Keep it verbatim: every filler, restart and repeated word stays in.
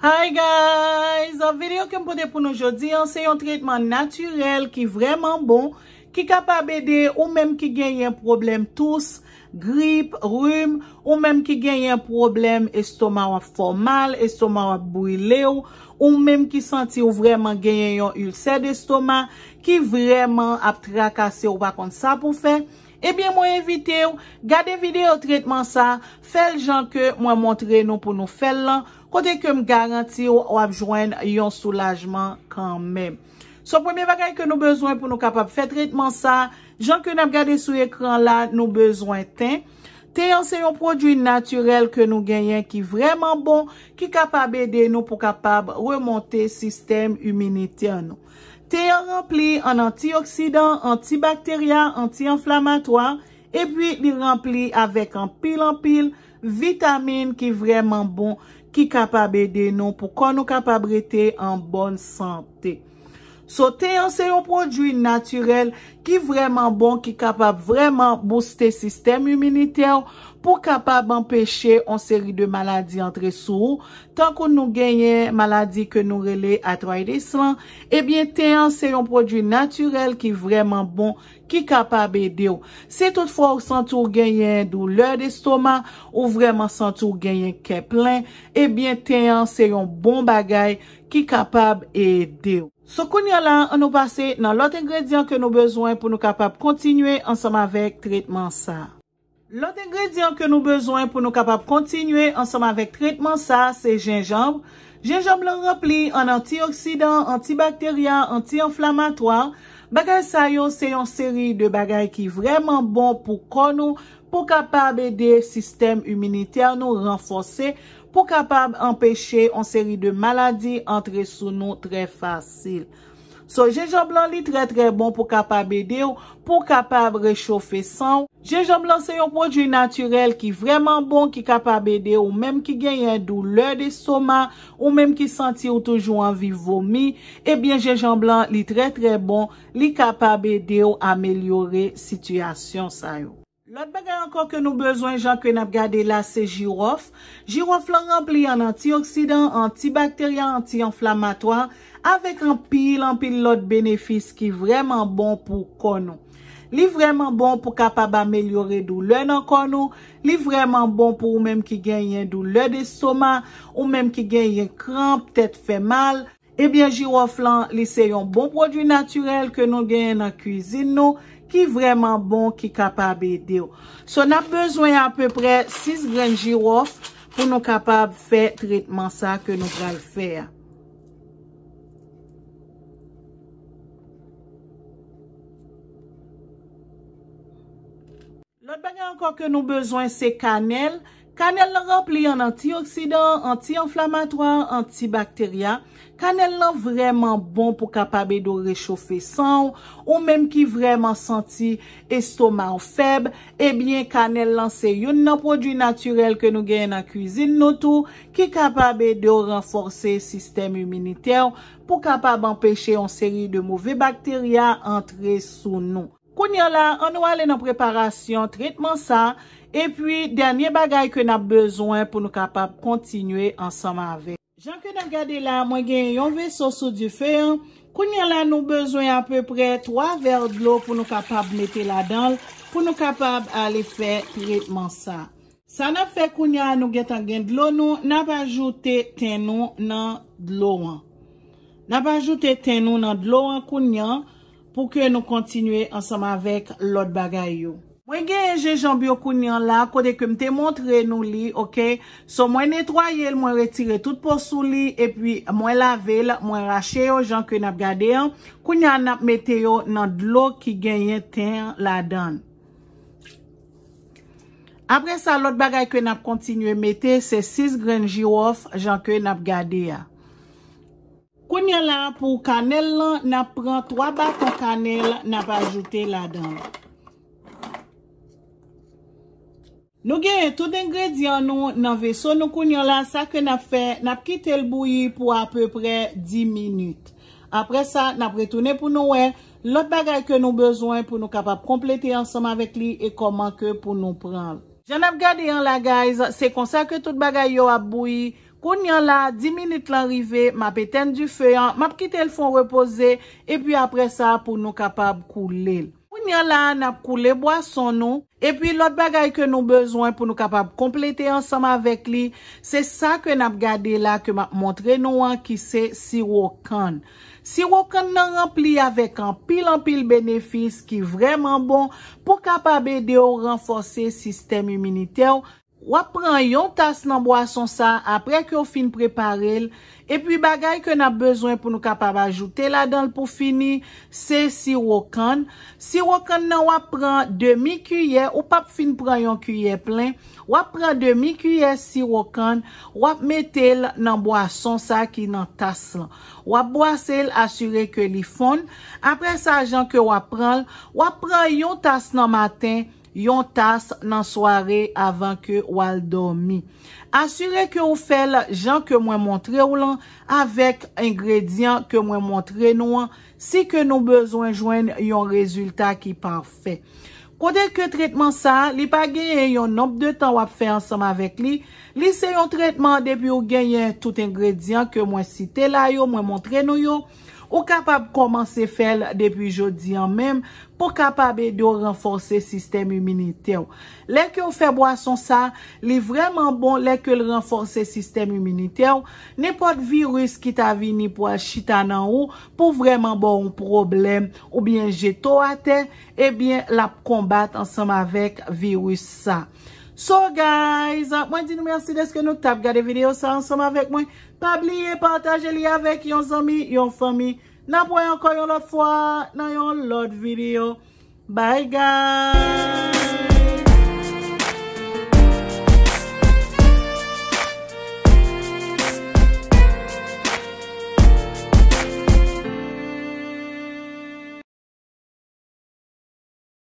Hi guys! Videyo ke m pote pou nou jodi an se yon tretman natirèl ki vrèman bon, ki kapab ede ou menm ki genyen pwoblèm tous, grip, rim, ou menm ki genyen pwoblèm estoma w ap fè w mal, estoma w ap brile w, ou menm ki santi w vrèman genyen yon ilsè destoma ki vrèman ap trakase w, ou pa konn sa pou fè, ebyen mwen envite w gade videyo tretman sa, fè l jan ke mwen montre nou pou nou fè l lan, kote ke m garanti w w ap jwenn yon soulajman kanmenm. So premye bagay ke nou bezwen pou nou kapab fè tretman sa, jan ke n ap gade sou ekran la, nou bezwen ten. Ten an se yon pwodui natirèl ke nou genyen ki vrèman bon, ki kapab ede nou pou kapab remonte sistèm iminitè nou. Ten an ranpli an antioksidan, antibakterya, anti-anflamatwa, epi li ranpli avèk anpil anpil vitamin ki vrèman bon, ki kapab ede nou pou kò nou kapab rete an bòn sante. So ten an se yon pwodui natirèl ki vrèman bon, ki kapab vrèman bouste sistèm iminitè w pou kapab anpeche yon seri de maladi antre sou ou, tankou nou genyen maladi ke nou rele arthritis lan, ebyen ten an se yon pwodui natirèl ki vrèman bon, ki kapab ede w. Si toutfwa ou santi w genyen doulè destoma, ou vrèman santi w genyen kè plen, ebyen ten an se yon bon bagay ki kapab ede w. So kounye a la, an nou pase nan lòt engredyan ke nou bezwen pou nou kapab kontinye ansanm avèk tretman sa. Lòt engredyan ke nou bezwen pou nou kapab kontinye ansanm avèk tretman sa se jenjanm. Jenjanm lan ranpli an antioksidan, antibakterya, anti-anflamatwa. Bagay sa yo se yon seri de bagay ki vrèman bon pou kò nou, pou kapab ede sistèm iminitè nou ranfòse, pou kapab anpeche yon seri de maladi antre sou nou trè fasil. So jenjanm lan li trè trè bon pou kapab ede w, pou kapab rechofe san w. Jenjanm lan se yon pwodui natirèl ki vrèman bon, ki kapab ede ou menm ki genyen doulè destoma, ou menm ki santi ou toujou anvi vomi, ebyen jenjanm lan li trè trè bon, li kapab ede w amelyore sitiyasyon sa yo. Lòt bagay ankò ke nou bezwen jan ke n ap gade la se jiwòf. Jiwòf lan ranpli an antioksidan, antibakterya, anti-anflamatwa, avèk anpil anpil lòt benefis ki vrèman bon pou kò nou. Li vrèman bon pou kapab amelyore doulè nan kò nou. Li vrèman bon pou ou menm ki genyen doulè destoma, ou menm ki genyen kranp, tèt fè mal. Ebyen jiwòf lan li se yon bon pwodui natirèl ke nou genyen nan kwizin nou, ki vrèman bon, ki kapab ede w. So n ap bezwen apeprè sis grenn jiwòf pou nou kapab fè tretman sa ke nou pral fè a. Lòt bagay ankò ke nou bezwen se kanèl. Kanèl lan ranpli an antioksidan, anti-anflamatwa, antibakterya. Kanèl lan vrèman bon pou kapab ede w rechofe san w, ou menm ki vrèman santi estoma w fèb, ebyen kanèl lan se youn nan pwodui natirèl ke nou genyen nan kwizin nou tou, ki kapab ede w ranfòse sistèm iminitè w, pou kapab anpeche yon seri de move bakterya antre sou nou. Kounye a la, an nou ale nan preparasyon tretman sa, epi dènye bagay ke n ap bezwen pou nou kapab kontinye ansanm avèk. Jan ke n ap gade la, mwen gen yon veso sou dife an. Kounye a la, nou bezwen apeprè twa vè dlo pou nou kapab mete ladan l, pou nou kapab ale fè tretman sa. Sa n ap fè kounye a, nou gentan gen dlo nou, n ap ajoute ten nou nan dlo an. N ap ajoute ten nou nan dlo an kounye a pou ke nou kontinye ansanm avèk lòt bagay yo. Mwen genyen jenjanm yo kounye a la, kote ke m te montre nou li, oke? So, mwen netwaye l, mwen retire tout po sou li, epi mwen lave l, mwen rache yo jan ke n ap gade an. Kounye a, n ap mete yo nan dlo ki genyen ten an ladan l. Apre sa, lòt bagay ke n ap kontinye mete, se sis grenn jiwòf, jan ke n ap gade a. Kounye a la, pou kanèl lan, n ap pran twa baton kanèl, n ap ajoute ladan l. Nou genyen tout engredyan nou nan veso nou kounye a la, sa ke n ap fè, n ap kite l bouyi pou apeprè dis minit. Apre sa, n ap retounen pou nou wè lòt bagay ke nou bezwen pou nou kapab konplete ansanm avèk li e kòman ke pou nou pran l. Jan n ap gade an la, guys, se konsa ke tout bagay yo ap bouyi. Kounye a la, dis minit lan rive, m ap etèn dife an, m ap kite l fè yon repoze, epi apre sa pou nou kapab koule l. Kounye a la, n ap koule bwason nou, epi lòt bagay ke nou bezwen pou nou kapab konplete ansanm avèk li, se sa ke n ap gade la ke m ap montre nou an ki se siwo kann. Siwo kann nan ranpli avèk anpil anpil benefis ki vrèman bon pou kapab ede w ranfòse sistèm iminitè w. W ap pran yon tas nan bwason sa apre ke w fin prepare l. Epi bagay ke n ap bezwen pou nou kapab ajoute ladan l pou fini, se siwo kann. Siwo kann nan w ap pran demi kiyè, ou p ap fin pran yon kiyè plen. W ap pran demi kiyè siwo kann, w ap mete l nan bwason sa ki nan tas lan. W ap bwase l, asire ke li fonn. Apre sa, jan ke w ap pran l, w ap pran yon tas nan maten, yon tas nan sware avan ke w al dòmi. Asire ke w fè l jan ke mwen montre w lan avèk engredyan ke mwen montre nou an, si ke nou bezwen jwenn yon rezilta ki pafè. Kote ke tretman sa a, li pa genyen yon nonb de tan w ap fè ansanm avèk li. Li se yon tretman depi w genyen tout engredyan ke mwen site la yo, mwen montre nou yo, ou kapab kòmanse fè l depi jodi an menm pou kapab ede w ranfòse sistèm iminitè w. Lè ke w fè bwason sa, li vrèman bon lè ke l ranfòse sistèm iminitè w. Nenpòt viris ki ta vini pou al chita nan ou, pou vrèman ba w yon pwoblèm oubyen jete w atè, ebyen, l ap konbat ansanm avèk viris sa. So, guys, mwen di nou mèsi dèske nou t ap gade videyo sa ansanm avèk mwen. Pa bliye pataje li avèk yon zanmi, yon fanmi. N ap wè ankò yon lòt fwa nan yon lòt videyo. Bye, guys!